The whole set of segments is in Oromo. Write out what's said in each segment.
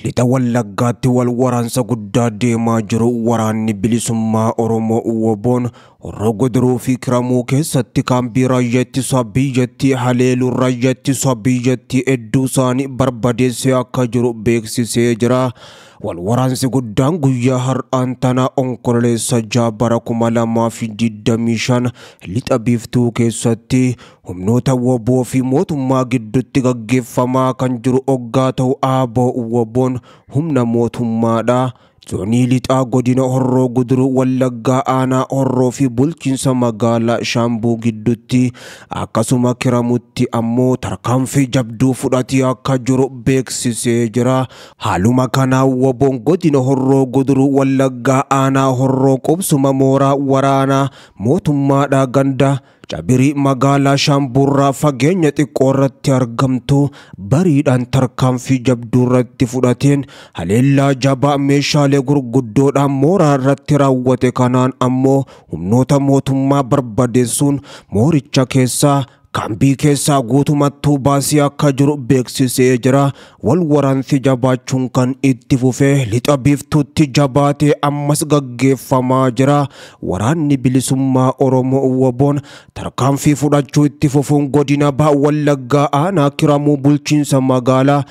Lixa Wallaggaatti wal waraansa guddaa deemaa jiru waraanni bilisummaa Oromoo WBO'n Horroo Guduruu fi Kiramuu keessatti kaambii raayyaa ittisa biyyattii haleeluun raayyaa ittisa biyyattii hedduu isaanii barbadeessee akka jiru beeksisee jira. Wal waraansi guddaan guyyaa har'aan tana Onkololeessa 6 bara 2025 lixa biiftuu keessatti humnoota WBO fi mootummaa gidduutti gaggeeffamaa kan jiru oggaa ta'u ABO WBO'n humna mootummaadha. Zoonii lixaa godina Horroo Guduruu Wallaggaa aanaa Horroo fi bulchiinsa magaalaa Shaambuu gidduutti akkasuma Kiramutti ammoo tarkaanfii jabduu fudhatee akka jiru beeksisee jira. Haaluma kanaan WBO'n godina Horroo Guduruu Wallaggaa aanaa Horroo qubsuma mooraa waraanaa mootummaadhaa ganda Cabirii magaalaa Shaambuurraa fageenya xiqqoo irratti argamtu bariidhaan tarkaanfii jabduu irratti fudhateen haleellaa jabaa meeshaalee gurguddoodhaan mooraa irratti raawwate kanaan ammoo humnoota mootummaa barbadeessuun mooricha keessaa kaambii keessaa guutumattuu baasii akka jiru beeksisee jira. Wal waraansi jabaachuun kan itti fufee lixa biiftuutti jabaatee ammas gaggeeffamaa jira. Waraanni bilisummaa Oromoo WBO'n tarkaanfii fudhachuu itti fufuun godina Baha Wallaggaa aanaa Kiramuu bulchiinsa magaalaa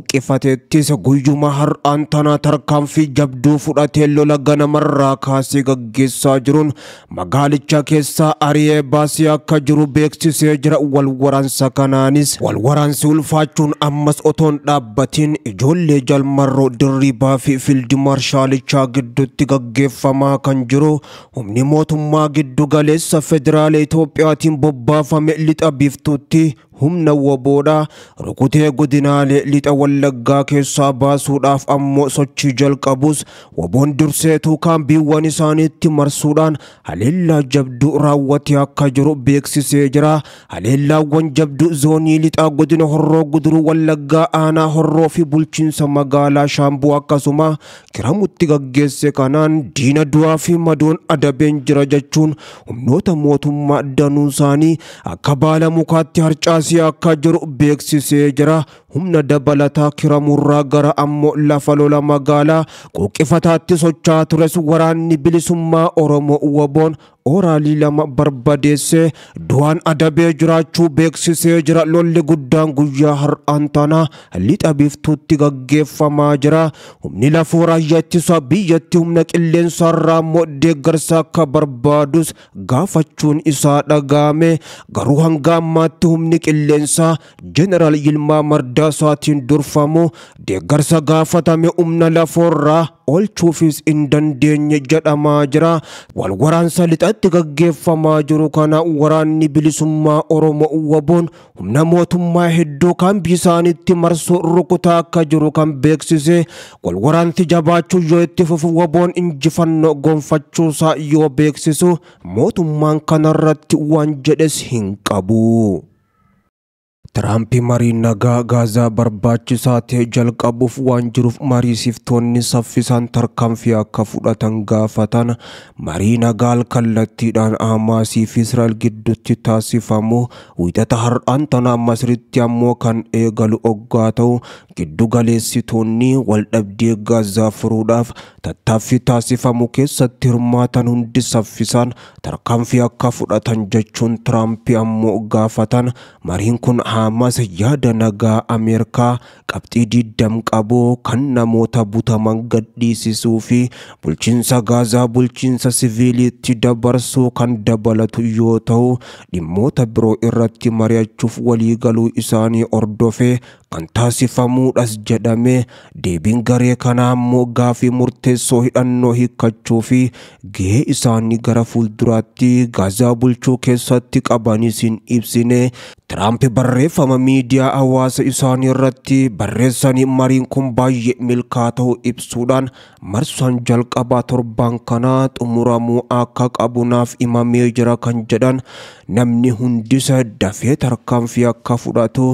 Qooqqifateettis guyyuma har'aan tana tarkaanfii jabduu fudhatee lola ganamarraa kaasee gaggeessaa jiruun magaalicha keessaa ari'ee baasii akka jiru beeksisee jira. Wal waraansa kanaanis wal waraansi ulfaachuun ammas otoon dhaabbatiin ijoollee Jalmarroo Dirriibaa fi Fiildi Maarshaalichaa gidduutti gaggeeffamaa kan jiru humni mootummaa giddu galeessa federaala Itoophiyaatiin bobbaafame lixa biiftuutti humna WBOdha rukutee godinaalee lixa Wallaggaa keessaa baasuudhaaf ammoo sochii jalqabus WBO'n durseetuu kaambiiwwan isaaniitti marsuudhaan haleellaa jabduu raawwatee akka jiru beeksisee jira. Haleellaawwan jabduu zoonii lixaa godina Horroo Guduruu Wallaggaa aanaa Horroo fi bulchiinsa magaalaa Shaambuu akkasuma Kiramutti gaggeesse kanaan diina du'aa fi madoon adabeen jira jechuun humnoota mootummaa danuu isaanii akka baala mukaatti harcaasee akka jiru beeksisee jira. Humna dabalataa Kiramurraa gara ammoo lafa lola magaalaa Qooqqifataatti socho'aa tures waraanni bilisummaa Oromoo WBO'n oraalii lama barbadeessee du'aan adabee jiraachuu beeksisee jira. Lolli guddaan guyyaa har'aan tana lixa biiftuutti gaggeeffamaa jira. Humni lafoo raayyaa ittisa biyyatti humna qilleensaarraa immoo deeggarsa akka barbaadus gaafachuun isaa dhaga'ame. Garuu hanga ammaatti humni qilleensaa Jeneraal Yilmaa Mardaasaatiin durfamu deeggarsa gaafatame humna lafoorraa oolchuufis hin dandeenye jedhamaa jira. Wal waraansa lixatti gaggeeffamaa jiru kana waraanni bilisummaa Oromoo WBO'n humna mootummaa hedduu kaambii isaaniitti marsuu rukutaa akka jiru kan beeksise. Wal waraansi jabaachuu yoo itti fufu WBO'n injifannoo gonfachuusaa yoo beeksisu mootummaan kanarratti waan jedhes hin qabu. Tiraamp marii nagaa Gaazaa barbaachisaa ta'e jalqabuuf waan jiruuf mariisiftoonni saffisaan tarkaanfii akka fudhatan gaafatan. Marii nagaa kallattiidhaan Hamaasii fi Israa'el gidduutti taasifamu wiixata har'aan tana Masritti ammoo kan eegalu oggaa ta'u giddu galeessitoonni waldhabdee Gaazaa furuudhaaf tattaaffii taasifamu keessatti hirmaatan hundi saffisaan tarkaanfii akka fudhatan jechuun Tiraamp ammoo gaafatan. Mariin kun Hamas yaada nagaa Ameerikaa qabxii 20 qabu kan namoota butaman gadhiisisuu fi bulchiinsa Gaazaa bulchiinsa siviiliitti dabarsuu kan dabalatu yoo ta'u dhimmoota biroo irratti mari'achuuf waliigaluu isaanii hordofee kan taasifamuudhas jedhame. Deebiin garee kanaa ammoo gaafii murteessoo hidhannoo hiikkachuu fi gahee isaanii gara fuulduraatti Gaazaa bulchuu keessatti qabanis hin ibsine. Tiraamp barreeffama miidiyaa hawaasa isaanii irratti barreessanii mariin kun baay'ee milkaa'aa ta'uu ibsuudhaan marsaan jalqabaa torban kanaa xumuramuu akka qabu naaf himamee jira kan jedhan namni hundisa dafee tarkaanfii akka fudhatu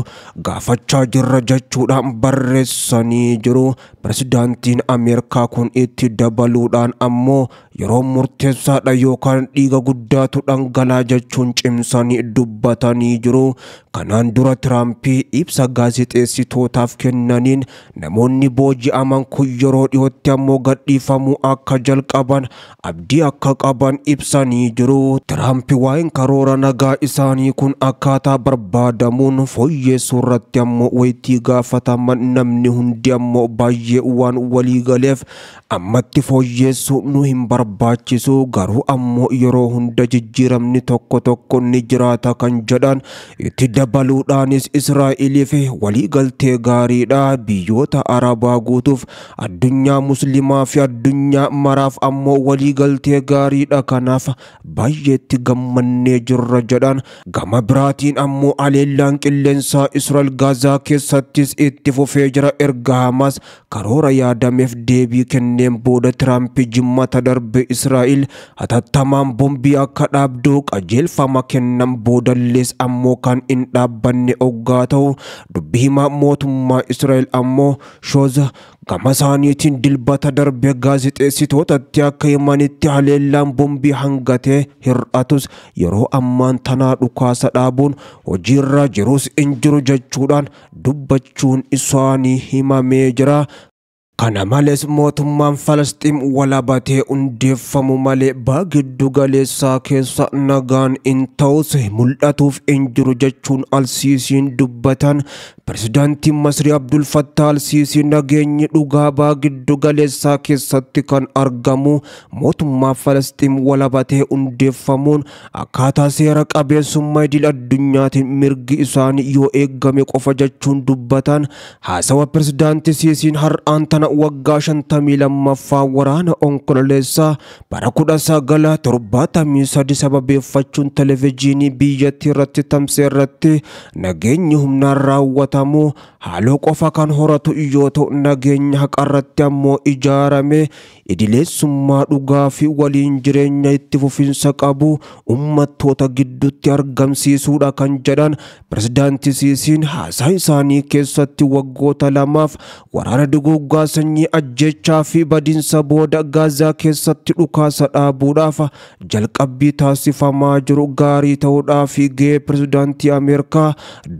gaafachaa jirra jechuudhaan barreessanii jiru. Pirezidaantiin Ameerikaa kun itti dabaluudhaan ammoo yeroo murteessaadha yookaan dhiiga guddaatu dhangalaa jechuun cimsanii dubbatanii jiru. Kanaan dura Tiraampii ibsa gaazexeessitootaaf kennaniin namoonni booji'aman kun yeroo dhiyootti ammoo gadhiifamuu akka jalqaban abdii akka qaban ibsanii jiru. Tiraampi waa'een karoora nagaa isaanii kun akkaataa barbaadamuun fooyyessuu irratti ammoo wayitii gaafataman namni hundi ammoo baay'ee waan walii galeef ammatti fooyyessuu nu hin barbaachisu, garuu ammoo yeroo hunda jijjiiramni tokko tokko ni jiraata kan jedhan itti dabaluudhaanis Israa'eliif waliigaltee gaariidha, biyyoota Arabaa guutuuf, addunyaa Muslimaa fi addunyaa maraaf ammoo waliigaltee gaariidha, kanaaf baay'eetti gammannee jirra jedhan. Gama biraatiin ammoo haleellaan qilleensaa Israa'el Gaazaa keessattis itti fufee jira. Erga Hamaas karoora yaadameef deebii kenneen booda Tiraamp jimmata darbe Israa'el hatattamaan bombii akka dhaabdu qajeelfama kennan boodallees ammoo kan hin dhaabbanne oggaa ta'u, dubbii himaa mootummaa Israa'el ammoo Shooza gama isaaniitiin dilbata darbe gaazexeessitootatti akka himanitti haleellaan bombii hangatee hir'atus yeroo ammaan tanaa dhukaasa dhaabuun hojiirra jirus hin jiru jechuudhaan dubbachuun isaanii himamee jira. Kana malees mootummaan Falasxiin walabatee hundeeffamu malee baha giddu galeessaa keessa nagaan hin ta'us mul'atuuf hin jiru jechuun Alsiisiin dubbatan. Pirezidaantiin Masrii Abdul Fattah Alsiisii nageenyi dhugaa baha giddu galeessaa keessatti kan argamu mootummaa Falasxiin walabatee hundeeffamuun akkaataa seera qabeessummaa idil addunyaatiin mirgi isaanii yoo eegame qofa jechuun dubbatan. Haasawa pirezidaantii Siisiin har'aan tana waggaa 52ffaa waraana Onkololeessaa bara 1973 sababeeffachuun televezyiinii biyyattii irratti tamsa'e irratti nageenyi humnaan raawwatamu haaloo qofa kan horatu yoo ta'u, nageenya haqarratti ammoo ijaarame idileessummaa dhugaa fi waliin jireenya itti fufinsa qabu uummattoota gidduutti argamsiisuudha kan jedhan pirezidaantii Siisiin haasaa isaanii keessatti waggoota lamaaf waraana duguuggaa sanyii ajjechaa fi badiinsa booda Gaazaa keessatti dhukaasa dhaabuudhaaf jalqabbii taasifamaa jiru gaarii ta'uudhaa fi gahee pirezidaantii Ameerikaa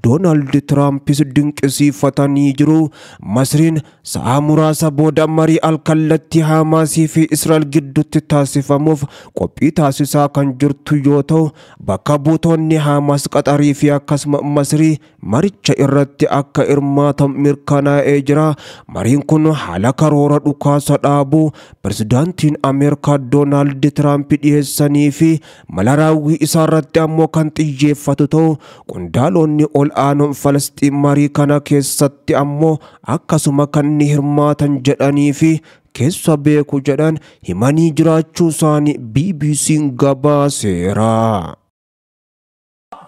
Doonaald Tiraampis dinqisiifatanii jiru. Masriin sa'a muraasa booda marii alkallattii Hamaasii fi Israa'el gidduutti taasifamuuf qophii taasisaa kan jirtu yoo ta'u, bakka buutonni Hamaas Qaxarii fi akkasuma Masrii maricha irratti akka hirmaatan mirkanaa'ee jira. Mariin kun haala karoora dhukaasa dhaabuu pirezidaantiin Ameerikaa Doonaald Tiraamp dhiyeessanii fi mala raawwii isaarratti ammoo kan xiyyeeffatu ta'u, qondaalonni ol aanoon Falasxiin marii kana keessatti ammoo akkasuma kan ni hirmaatan jedhanii fi keessa beeku jedhan himanii jiraachuu isaanii BBC'n gabaaseera.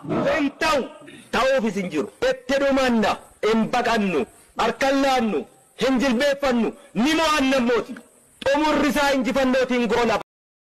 Hin ta'u, ta'uufis hin jiru. Itti dhumanna, hin baqannu, harkan laannu, hin jilbeeffannu, ni mo'anna mooti. Xumurri isaa injifannootiin goona.